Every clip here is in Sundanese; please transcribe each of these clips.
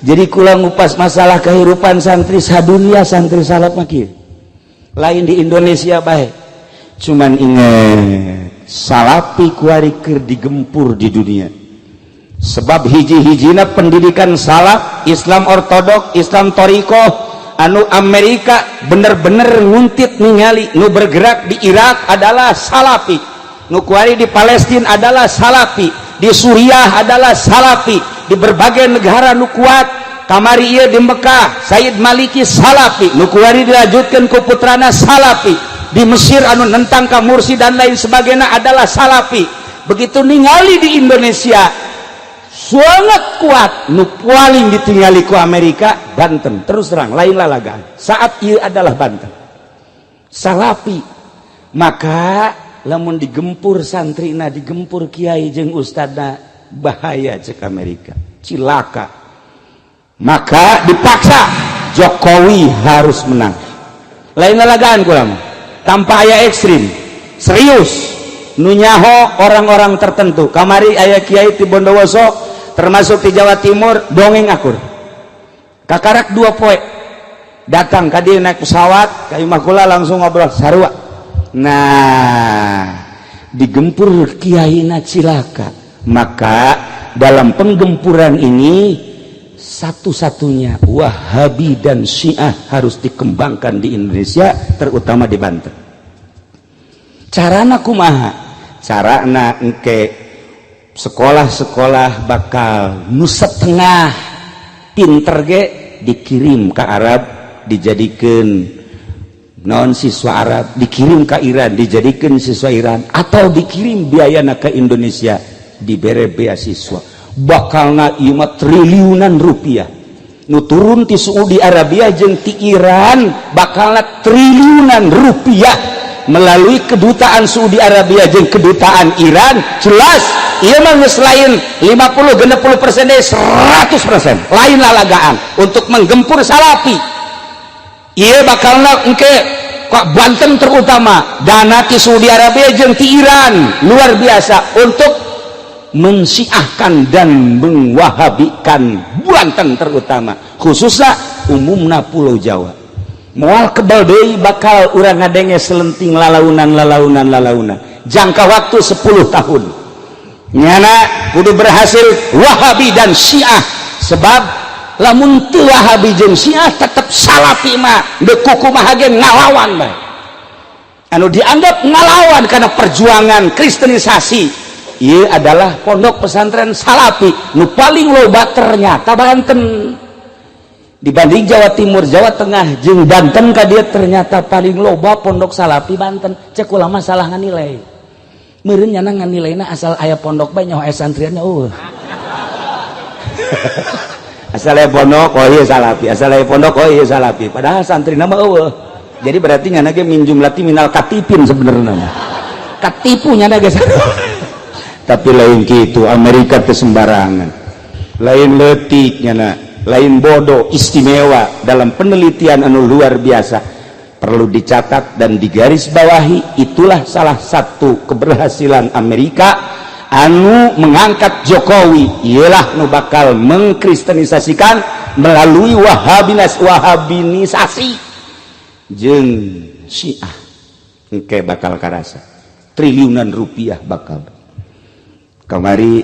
Jadi kula ngupas masalah kehidupan santri sadunia, santri salaf mah kieu. Lain di Indonesia bae. Cuman inget, salapi kuari keur digempur di dunia. Sebab hiji-hijina pendidikan salaf, Islam ortodok, Islam toriko, anu Amerika bener-bener nguntit ningali nu bergerak di Irak adalah salafi, nu kuari di Palestina adalah salafi, di Suriah adalah salafi, di berbagai negara nu kuat. Kamari ieu di Mekah, Said Maliki salafi, nu kuari dilanjutkan ku putrana salafi. Di Mesir anu nentang ka Mursi dan lain sebagainya adalah salafi. Begitu ningali di Indonesia sangat kuat, nu paling ditinggali ku Amerika Banten. Terus terang, lain lalagaan, saat ieu adalah Banten salafi. Maka lamun digempur santrina, digempur kiai jeung ustadna, bahaya cek Amerika, cilaka. Maka dipaksa Jokowi harus menang. Lain lalagaan kula mah, tanpa aya ekstrim, serius. Nu nyaho orang-orang tertentu. Kamari aya kiai di Bondowoso, termasuk di Jawa Timur, dongeng akur kakarak 2 poe datang ka dieu naik pesawat ka imah kula, langsung ngobrol sarua. Nah, digempur kiaina, cilaka. Maka dalam penggempuran ini satu-satunya Wahabi dan Syiah harus dikembangkan di Indonesia, terutama di Banten. Carana kumaha? Carana engke sekolah-sekolah bakal nu setengah pinter ge dikirim ke Arab, dijadikan non siswa Arab, dikirim ke Iran, dijadikan siswa Iran, atau dikirim biayana ke Indonesia, dibere beasiswa. Bakalna ieu mah triliunan rupiah nu turun ti Saudi Arabia jeung ti Iran. Bakalna triliunan rupiah melalui kedutaan Saudi Arabia jeung kedutaan Iran. Jelas ieu mah geus lain 50 60% deh, 100%, lain lalagaan untuk menggempur salafi. Ieu bakalna engke kok Banten, terutama dana ti Saudi Arabia jeung ti Iran luar biasa untuk mensiahkan dan mengwahabikan Banten, terutama khususnya umumna Pulau Jawa. Moal kebal deui bakal urang ngadenge selenting lalaunan, lalaunan, lalaunan. Jangka waktu 10 tahun nyana kudu berhasil Wahabi dan Syiah, sebab lamun teu Wahabi jeung Syiah, tetep Salafi mah deuk kumaha ge ngalawan bae. Anu dianggap ngalawan karena perjuangan kristenisasi ieu adalah pondok pesantren Salafi nu paling loba ternyata Banten. Dibanding Jawa Timur, Jawa Tengah jeung Banten ka dieu, ternyata paling loba pondok Salafi Banten. Cek ulama salah nganilai meureun, nyana nganilaina asal aya pondok bae, nyaho aya santriannya. Oh, asal aya pondok, oh iya Salafi, asal aya pondok, oh iya Salafi, padahal santri nama eueuh. Jadi berarti nyana ge min jumlati minal katipin, sebenarnya mah katipu nyana ge. Tapi lain gitu, Amerika teh sembarangan, lain leutik nyana, lain bodoh, istimewa dalam penelitian anu luar biasa. Perlu dicatat dan digarisbawahi, itulah salah satu keberhasilan Amerika anu mengangkat Jokowi, ialah nu bakal mengkristenisasikan melalui Wahabinas, Wahabinisasi jeung Syiah. Engke bakal karasa triliunan rupiah bakal. Kamari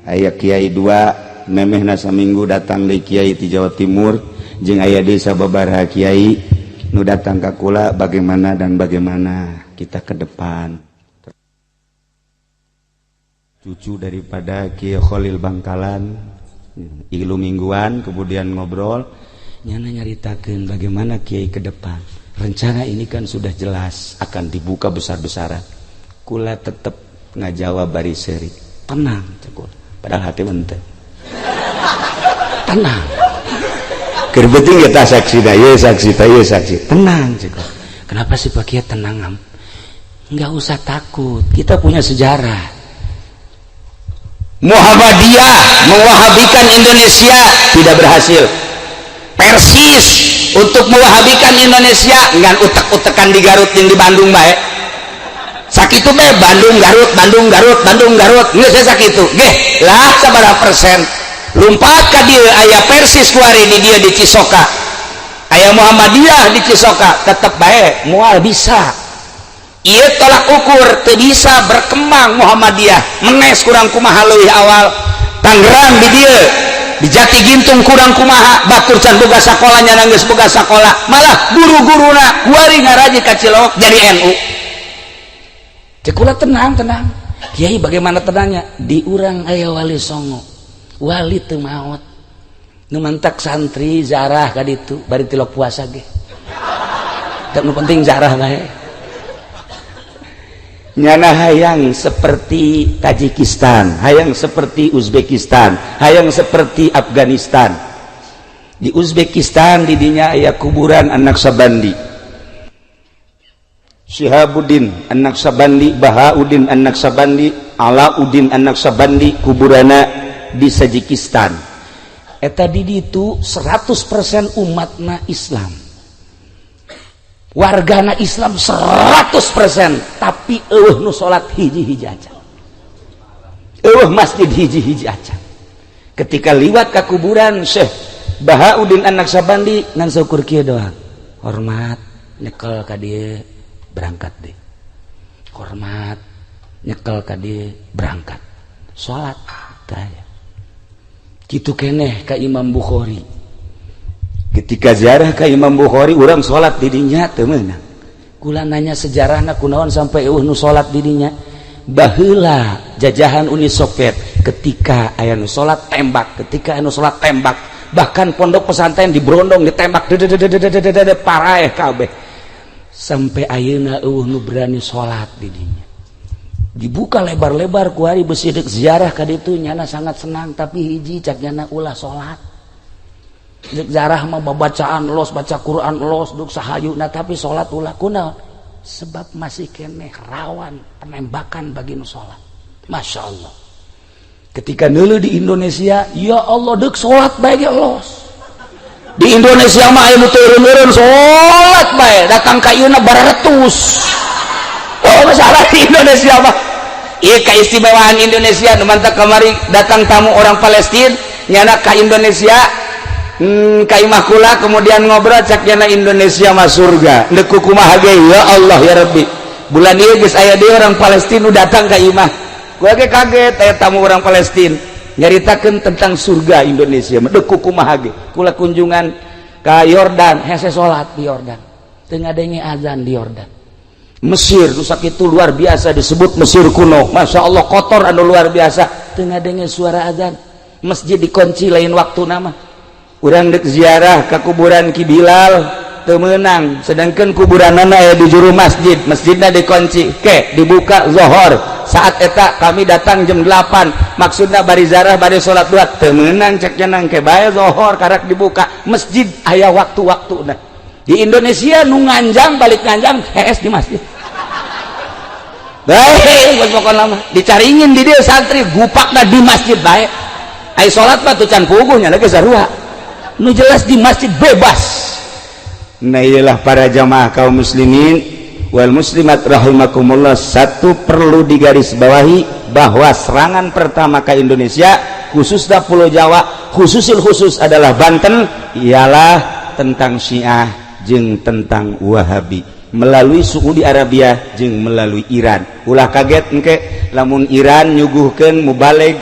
aya kiai dua, memehna saminggu datang deui kiai di Jawa Timur, jeung aya desa babaraha kiai nu datang ka kula, bagaimana dan bagaimana kita ke depan. Cucu daripada Kiai Khalil Bangkalan ilu mingguan, kemudian ngobrol, nyana nyaritakeun bagaimana kiai ke depan. Rencana ini kan sudah jelas akan dibuka besar-besaran. Kula tetep ngajawab bari seri, "Tenang," cek, padahal hati ente tenang. Keur penting kita saksi dah, ya saksi dah, ya saksi. "Tenang," cek. "Kenapa sih, Pak Kiai, tenang?" Am, nggak usah takut, kita punya sejarah. Muhammadiyah mewahabikan Indonesia tidak berhasil. Persis untuk mewahabikan Indonesia ngan utek-utekan di Garut yang di Bandung baik. Sakitu be, Bandung Garut, Bandung Garut, Bandung Garut, geus sakitu ge lah. Sabaraha persen? Lumpat ka dieu, aya Persis kuari di dieu di Cisoka, aya Muhammadiyah di Cisoka, tetep bae moal bisa. Ieu tolak ukur, teu bisa berkembang Muhammadiyah. Menes kurang kumaha leuwih awal. Tangerang di dieu di Jati Gintung kurang kumaha, batur can boga sakola, nyana geus boga sakola. Malah guru-guruna kuari ngaraji ka Cilok, jadi NU. Cek kula, "Tenang, tenang, Kiai." "Bagaimana tenangnya? Di urang aya Wali Songo, wali teu maot. Nu mantak santri zarah ka ditu bari tilok puasa ge. Tak, nu penting zarah bae." Nyana hayang seperti Tajikistan, hayang seperti Uzbekistan, hayang seperti Afghanistan. Di Uzbekistan didinya aya kuburan anak Sabandi, Syihabuddin anak Sabandi, Bahauddin anak Sabandi, Alauddin anak Sabandi, kuburana di Tajikistan. Eta di ditu 100% umatna Islam, wargana Islam 100%, tapi euweuh nu salat hiji-hiji aja, euweuh masjid hiji-hiji aja. Ketika liwat ke kuburan Syekh Bahauddin anak Sabandi, ngan saukur kieu doang, hormat, nyekel ka dieu, berangkat deh, hormat, nyekel ka dieu, berangkat salat. Tah, kitu keneh ka Imam Bukhari. Ketika ziarah ke Imam Bukhari, urang salat didinya teu meunang. Kula nanya sejarahna, kunaon sampai euweuh nu salat didinya? Baheula jajahan Uni Soviet, ketika aya nu salat tembak, ketika aya nu salat tembak. Bahkan pondok pesantren diberondong, ditembak, paraeh kabeh. Sampai ayeuna euweuh nu berani salat didinya. Dibuka lebar-lebar kuari besi. Dek ziarah ka ditu, nyana sangat senang, tapi hiji cak nyana, ulah salat. Ziarah mah babacaan los, baca Quran los, duk sahayuna, tapi salat ulah. Kunaon? Sebab masih keneh rawan penembakan bagi nu salat. Masya Allah, ketika nulu di Indonesia, ya Allah, dek salat bae ge los. Di Indonesia mah aya nu turun-turun salat bae, datang ka ieu baratus. Oh, masalah di Indonesia mah. Iya, keistimewaan Indonesia nu mantak kamari datang tamu orang Palestina, nyana ka Indonesia, ka imah kula, kemudian ngobrol, cak nyana Indonesia mah surga. Deuk kumaha ge, ya Allah ya Rabbi. Bulan ieu geus aya deui orang Palestina nu datang ka imah. Gua ge kaget aya tamu orang Palestina nyaritakeun tentang surga Indonesia. Deuk kumaha ge. Kula kunjungan ka Yordan, hese salat di Yordan. Teu ngadenge azan di Yordan. Mesir nu sakitu luar biasa, disebut Mesir kuno. Masya Allah, kotor anu luar biasa. Teu ngadenge suara azan. Masjid dikunci lain waktu nama. Urang dek ziarah ke kuburan Ki Bilal teu meunang, sedangkan kuburanana aya di juru masjid, masjidna dikunci. Ke dibuka zohor saat eta, kami datang jam 8, maksudna bari ziarah bari salat duha, teu meunang. Cek nang ke bae zohor karak dibuka masjid, aya waktu-waktu. Nah, di Indonesia nu nganjang balik nganjang hees di masjid. Baik, pokokna mah dicaringin di dia santri gupakna di masjid bae. Ai salat mah tuh can puguhnya lagi sarua, nu jelas di masjid bebas. Nah, iyalah para jamaah kaum muslimin wal muslimat rahimakumullah, satu perlu digarisbawahi bahwa serangan pertama ke Indonesia, khususnya Pulau Jawa, khususil khusus adalah Banten, ialah tentang Syiah jeung tentang Wahabi melalui Saudi Arabia jeung melalui Iran. Ulah kaget engke lamun Iran nyuguhkeun mubalig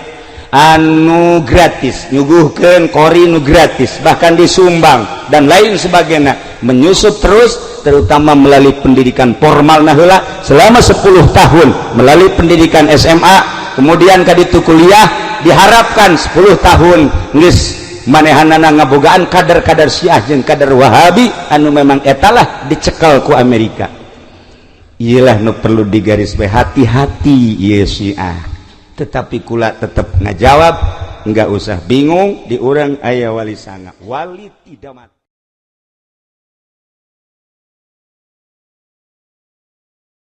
anu gratis, nyuguhkeun qori nu gratis, bahkan disumbang dan lain sebagainya, menyusup terus, terutama melalui pendidikan formal nah selama 10 tahun melalui pendidikan SMA, kemudian kaditu kuliah. Diharapkan 10 tahun geus manehanana ngabogaan kader-kader Syiah jeung kader Wahabi anu memang etalah dicekel ku Amerika. Iyalah nu perlu digaris, hati-hati ieu Syiah. Tetapi kula tetap ngajawab, nggak usah bingung, di urang aya Wali Sanga, wali tidak mati.